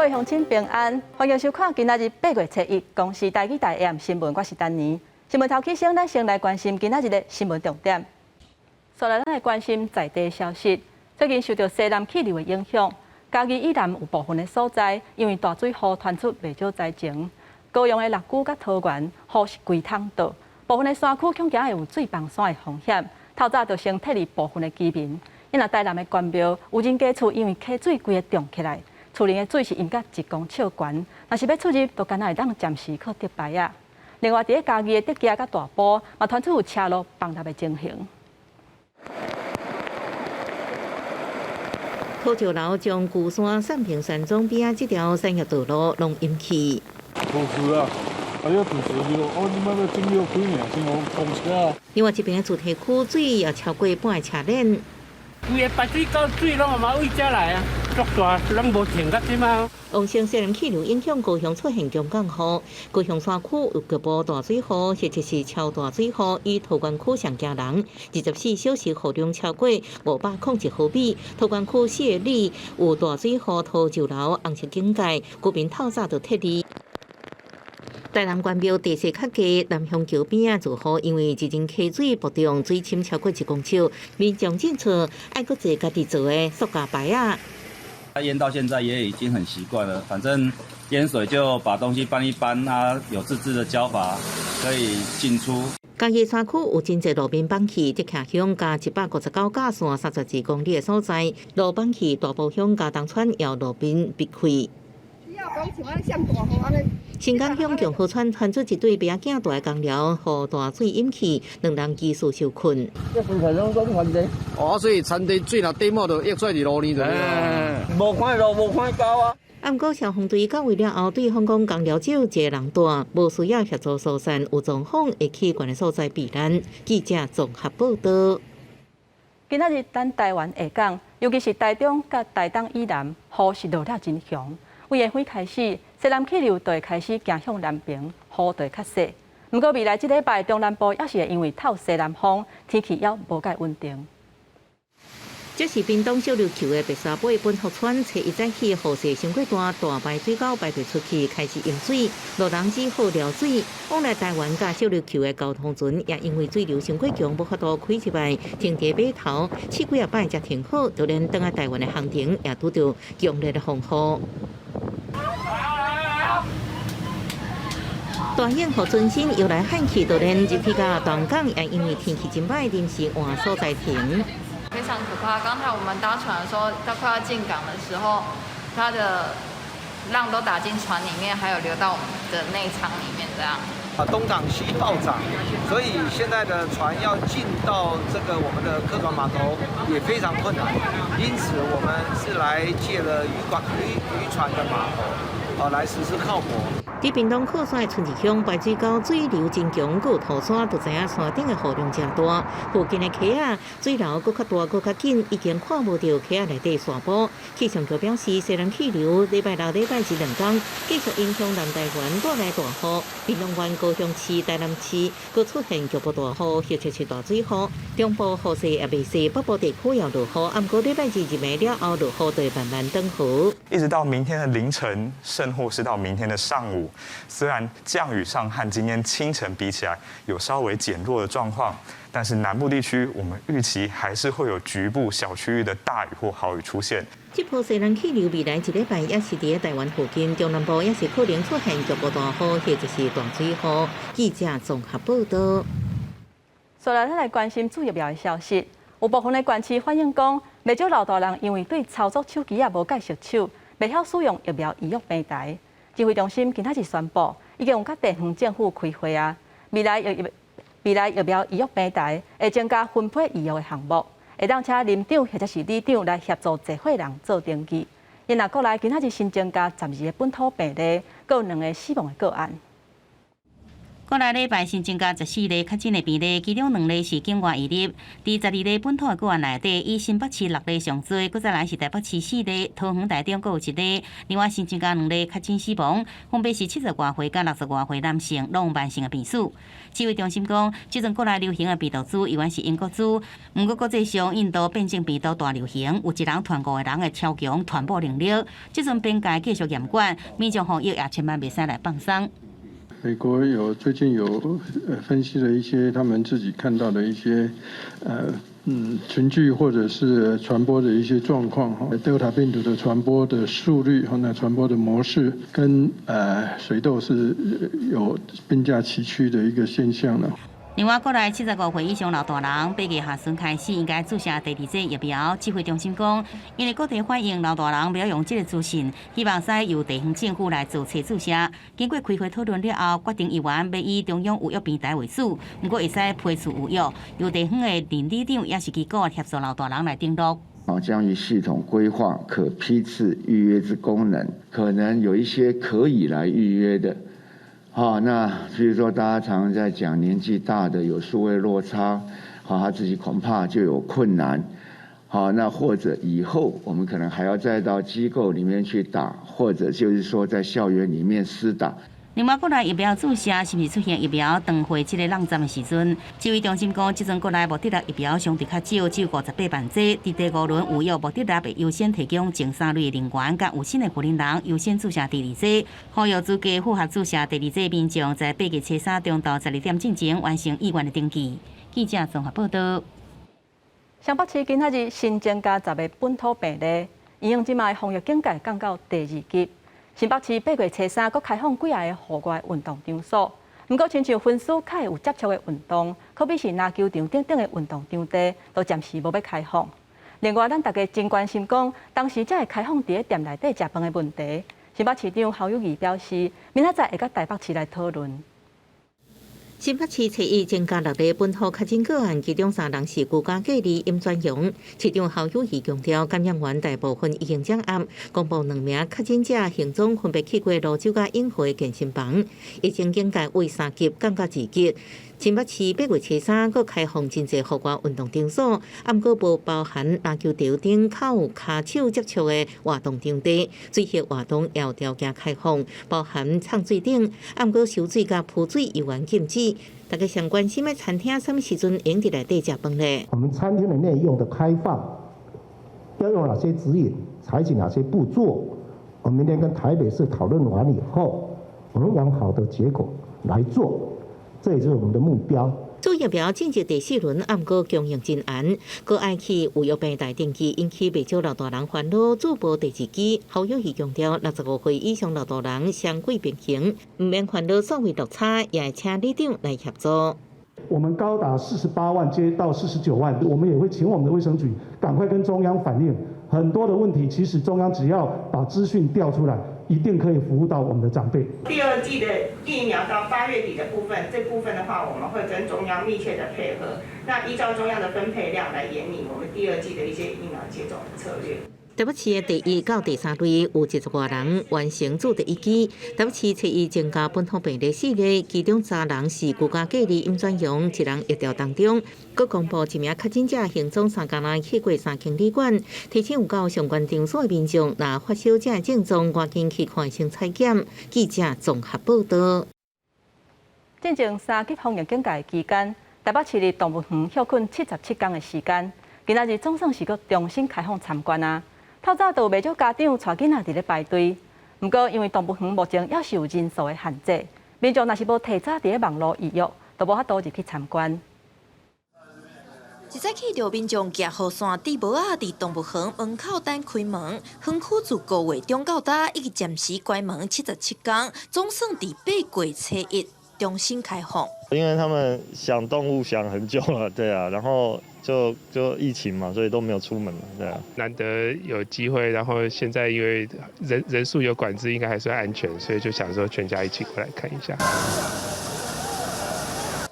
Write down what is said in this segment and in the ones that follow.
位鄉親平安，歡迎收看今仔日8月初一公視台語台 AM 新聞，我是丹妮。新聞頭起先，咱先來關心今仔日的新聞重點。紲來，咱來關心在地消息。最近受著西南氣流的影響，嘉義以南有部分的所在，因為大水雨傳出袂少災情。高雄的六龜佮桃園雨是規桶倒，部分的山區恐驚會有水崩山的風險。透早就先撤離部分的居民。因為台南的關廟有人家厝因為溪水規个漲起來，厝內的水是淹甲1公尺懸，若是欲出入，都干焦會當暫時靠竹排仔。另外，佇咧嘉義的竹崎佮大埔，嘛傳出有車路崩塌的情形。土石流將龜山三平山莊邊仔這條產業道路攏淹去。土石啊，還有土石流，哦，你媽的經過幾年先講通車。另外一邊的主體區水也超過半个車輪。規个排水溝水攏嘛對遮來啊，足大，攏無停到這馬。旺盛西南氣流影響高雄出現強降雨，高雄山區有局部大水雨，或者是超大水雨，以桃園區上驚人。24小時雨量超過501毫米，桃園區四个里有大水雨、土石流、紅色警戒，居民透早就撤離。台南關廟地勢較低，南鄉橋邊仔落雨，因為一陣溪水暴漲，水深超過1公尺，民眾進出愛閣坐家己做的塑膠排仔。淹到現在也已經很習慣了，反正淹水就把東西搬一搬，它有自製的膠筏可以進出。嘉義山區有真濟路面崩去，竹崎鄉加159甲線32公里的所在，路崩去，大埔鄉加東村也路面崩開。新港鄉共和村傳出一對白仔囝蹛佇工寮，予大水淹去，兩人技術受困。哦，所以田地水若底滿，就溢出來佇路呢，就無看路，無看溝啊。啊，毋過消防隊到位了後，對方講工寮只有一個人蹛，無需要協助疏散，有狀況會去懸的所在避難。記者綜合報道。今仔日咱台灣下港，尤其是台中佮台東以南，雨是落了真強。對下昏開始，西南氣流就會開始行向南邊，雨就會較細。毋過未來這禮拜中南部也是會因為透西南風，天氣猶無蓋穩定。這是屏東小琉球的白沙尾本福村，初一早起雨勢傷過大，大排水溝排袂出去，開始淹水，路人只好撩水。往來台灣佮小琉球的交通船也因為水流傷過強，無法度開入來，停佇碼頭，試幾仔擺才停好，就連轉來台灣的航程也拄著強烈的風雨。大型予船身搖來撼去，就連入去到東港，也因為天氣真歹，臨時換所在停。非常可怕。剛才我們搭船的時候，到快要進港的時候，它的浪都打進船裡面，還有流到我們的內艙裡面，這樣。啊，東漲西暴漲，所以現在的船要進到這個我們的客船碼頭也非常困難。因此，我們是來借了漁港漁漁船的碼頭，啊，來實施靠泊。佇屏東靠山的春日鄉排水溝水流真強，閣有土山，就知影山頂的雨量誠大。附近的溪仔水流閣較大，閣較緊，已經看無著溪仔內底沙坡。氣象局表示，西南氣流禮拜六、禮拜日兩天繼續影響南台灣帶來大雨，屏東縣、高雄市、台南市閣出現局部大雨，或者是大水雨。中部雨勢也袂細，北部地區也落雨。毋過禮拜二入暝了後，落雨就會慢慢轉好。一直到明天的凌晨，甚或是到明天的上午。雖然降雨上和今天清晨比起來有稍微減弱的狀況，但是南部地區我們預期還是會有局部小區域的大雨或豪雨出現。這波西南氣流未來一禮拜也是佇台灣附近，中南部也是可能出現局部大雨或者是大水雨。記者綜合報道。紲來，咱來關心注疫苗的消息。有部分的縣市反映講，袂少老大人因為對操作手機仔無蓋熟手，袂曉使用疫苗預約平台。指揮中心今仔日宣布，已經有佮地方政府開會啊。未來疫苗預約平台會增加分批預約的項目，會當請林長或者是里長來協助濟歲人做登記。因為國內今仔日新增加12個本土病例，閣有兩個死亡的個案。國內禮拜新增加14例確診的病例，其中兩例是境外移入。佇12例本土的個案內底，以新北市六例上濟，閣再來是台北市四例，桃園、台中閣有一例。另外新增加兩例確診死亡，分別是70外歲佮60外歲男性，攏有慢性的病史。指揮中心講，這陣國內流行的病毒株猶原是英國株，毋過國際上印度變種病毒大流行，有一人傳五個人的超強傳播能力。這陣邊界繼續嚴管，民眾防疫也千萬袂使來放鬆。美國有最近有分析了一些他們自己看到的一些群聚或者是傳播的一些狀況哈，德爾塔病毒的傳播的速率和那傳播的模式跟水痘是有並駕齊驅的一個現象呢。另外，國內75歲以上老大人，8月下旬開始應該注射第二劑疫苗。指揮中心講，因為各地反映老大人袂曉用這個資訊，希望使由地方政府來做冊注射。經過開會討論了後，決定猶原欲以中央預約平台為主，毋過會使批次預約，由地方的鄰里長抑是機構協助老大人來登錄。啊，將於系統規劃可批次預約之功能，可能有一些可以來預約的。好，那比如說大家常常在講年紀大的有數位落差，好，他自己恐怕就有困難。好，那或者以後我們可能還要再到機構裡面去打，或者就是說在校園裡面施打。另外，國內疫苗注射是毋是出現疫苗斷貨這个論戰的時陣，指揮中心講，這陣國內莫德納疫苗相對較少，只有58萬劑。佇第五輪預約莫德納會優先提供前三類人員佮有新的婦人人優先注射第二劑。呼籲資格符合注射第二劑民眾，在8月初三中晝12點進前完成意願的登記。記者綜合報道。雙北市今仔日新增加10個本土病例，醫院這擺防疫警戒降到第二級。新北市8月初三，閣開放幾仔个戶外運動場所，毋過親像粉絲較會有接觸的運動，可比是籃球場等等的運動場地，都暫時無欲開放。另外，咱大家真關心講，當時才會開放佇咧店內底食飯的問題。新北市長侯友宜表示，明仔載會佮台北市來討論。新北市初一增加六例本土確診個案，其中三人是居家隔離陰轉陽。市長侯友宜強調，感染源大部分已經掌握，公布兩名確診者行蹤分別去過蘆洲佮永和健身房。疫情警戒為三級降到二級。新北市8月初三閣開放真濟戶外運動場所，毋過無包含籃球場頂較有跤手接觸的活動場地。水域活動也有條件開放，包含沖水頂，毋過收水佮潑水猶原禁止。大家上關心的餐廳，啥物時陣會佇內底食飯咧？我們餐廳的內用的開放，要用哪些指引，採取哪些步驟？我們明天跟台北市討論完以後，我們往好的結果來做。這也是我們的目標。注疫苗進入第四輪，毋過供應真嚴，閣愛去預約平台登記，引起袂少老大人煩惱。注無第二劑，侯友宜強調，65歲以上老大人雙軌並行，毋免煩惱數位落差，也會請里長來協助。我們高達48萬接到49萬，我們也會請我們的衛生局趕快跟中央反映很多的問題。其實中央只要把資訊調出來，一定可以服務到我們的長輩。第二劑的疫苗到8月底的部分，這部分的話，我們會跟中央密切的配合。那依照中央的分配量來研擬我們第二劑的一些疫苗接種的策略。台北市的第一到第三類有10外人完成注第一劑。台北市初一增加本土病例四例，其中三人是居家隔離陰轉陽，一人疫調當中。閣公布一名確診者行蹤三工內去過三間旅館，提醒有到相關場所的民眾，若發燒這症狀，趕緊去看醫生採檢。記者綜合報道。進前三級防疫警戒期間，台北市立動物園歇睏77工的時間，今仔日總算是閣重新開放參觀啊！透早就有袂少家長帶囡仔佇咧排隊，毋過因為動物園目前猶是有人數的限制，民眾若是無提早佇咧網路預約，就無法度入去參觀。一早起就民眾舉雨傘、戴帽仔，佇動物園門口等開門。園區自5月中到今，已經暫時關門77工，總算佇8月初一重新開放。因為他們想動物想很久了，對啊，然後就疫情嘛，所以都沒有出門，對啊。難得有機會，然後現在因為人數有管制，應該還算安全，所以就想說全家一起過來看一下。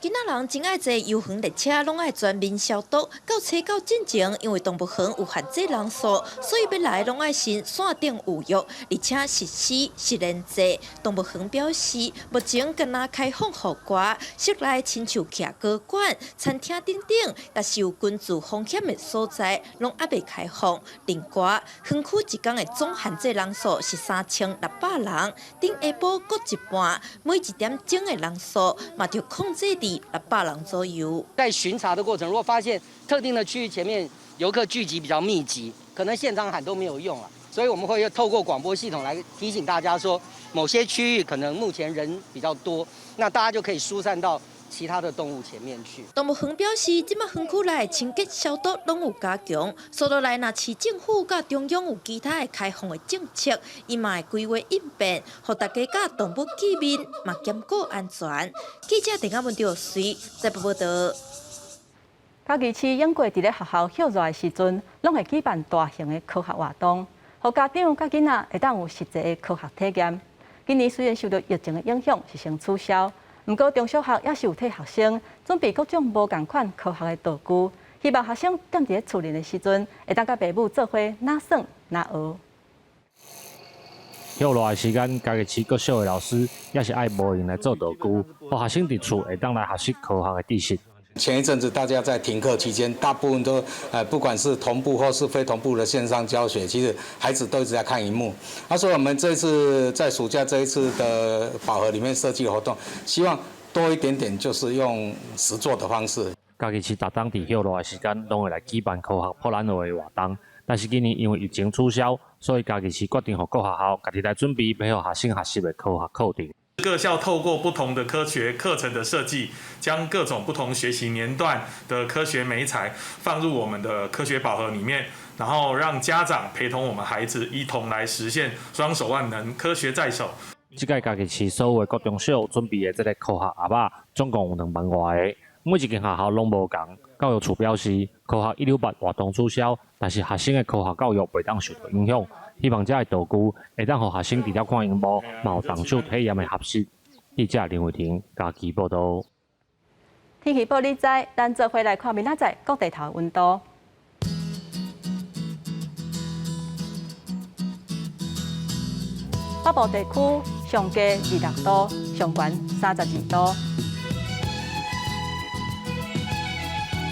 今仔人真愛坐遊園列車，攏愛全面消毒。到初九進前，因為動物園有限制人數，所以欲來攏愛先線頂預約，而且實施實聯制。動物園表示，目前敢若開放予外，室內親像徛高管、餐廳等等，但是有軍事風險的所在，攏猶未開放。另外，園區一工的總限制人數是3600人，頂下晡各一半，每一點鐘的人數嘛著控制佇600人左右。在巡查的過程，如果發現特定的區域前面遊客聚集比較密集，可能現場喊都沒有用了，所以我們會透過廣播系統來提醒大家說，某些區域可能目前人比較多，那大家就可以疏散到其他的動物前面去。動物園表示，這擺園區內清潔消毒攏有加強，所落來若市政府佮中央有其他的開放的政策，伊嘛會規劃應變，予大家佮動物見面嘛兼顧安全。記者鄭亞文吊隨在報道。嘉義市永過佇咧學校歇熱的時陣，攏會舉辦大型的科學活動，予家長佮囡仔會當有實際的科學體驗。今年雖然受到疫情的影響，是先取消。毋過中小學也是有替學生準備各種無仝款科學的道具，希望學生踮佇咧厝內的時陣，會當佮爸母做伙哪耍哪學。歇熱的時間，嘉義市國小的老師也是愛模型來做道具，予學生佇厝會當來學習科學的知識。前一陣子大家在停課期間，大部分都不管是同步或是非同步的線上教學，其實孩子都一直在看螢幕。所以我們這次在暑假這一次的寶盒裡面設計活動，希望多一點點，就是用實作的方式。嘉義市逐冬佇歇熱的時間，攏會來舉辦科學博覽會的活動，但是今年因為疫情取消，所以嘉義市決定予各學校家己來準備，欲予學生學習的科學課程。各校透過不同的科學課程的設計，將各種不同學習年段的科學媒材放入我們的科學寶盒裡面，然後讓家長陪同我們孩子一同來實現雙手萬能，科學在手。這屆嘉義市所有的國中小準備的這个科學盒仔，總共有2萬外个，每一間學校攏無仝。教育處表示，科學168活動取消，但是學生的科學教育袂當受到影響。希望這个道具會當予學生除了看螢幕，嘛有動手體驗的學習。記者林慧婷嘉義報導。天氣報你知，咱做伙來看明仔載各地頭溫度。北部地區上低26度，上懸32度；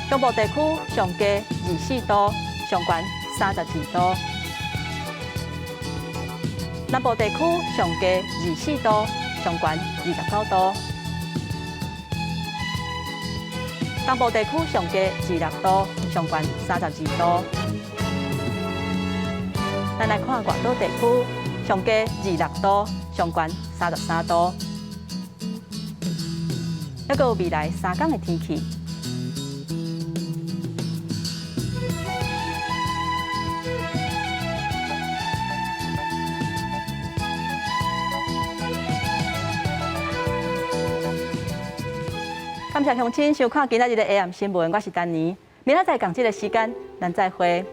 中部地區上低24度，上懸32度；南部地區上低24度，上懸29度；東部地區上低26度，上懸32度。咱來看外島地區，上低26度，上懸33度。猶閣有未來3天的天氣。感謝鄉親收看今仔日的 AM 新聞，我是丹妮。明仔載仝這个時間，咱再會。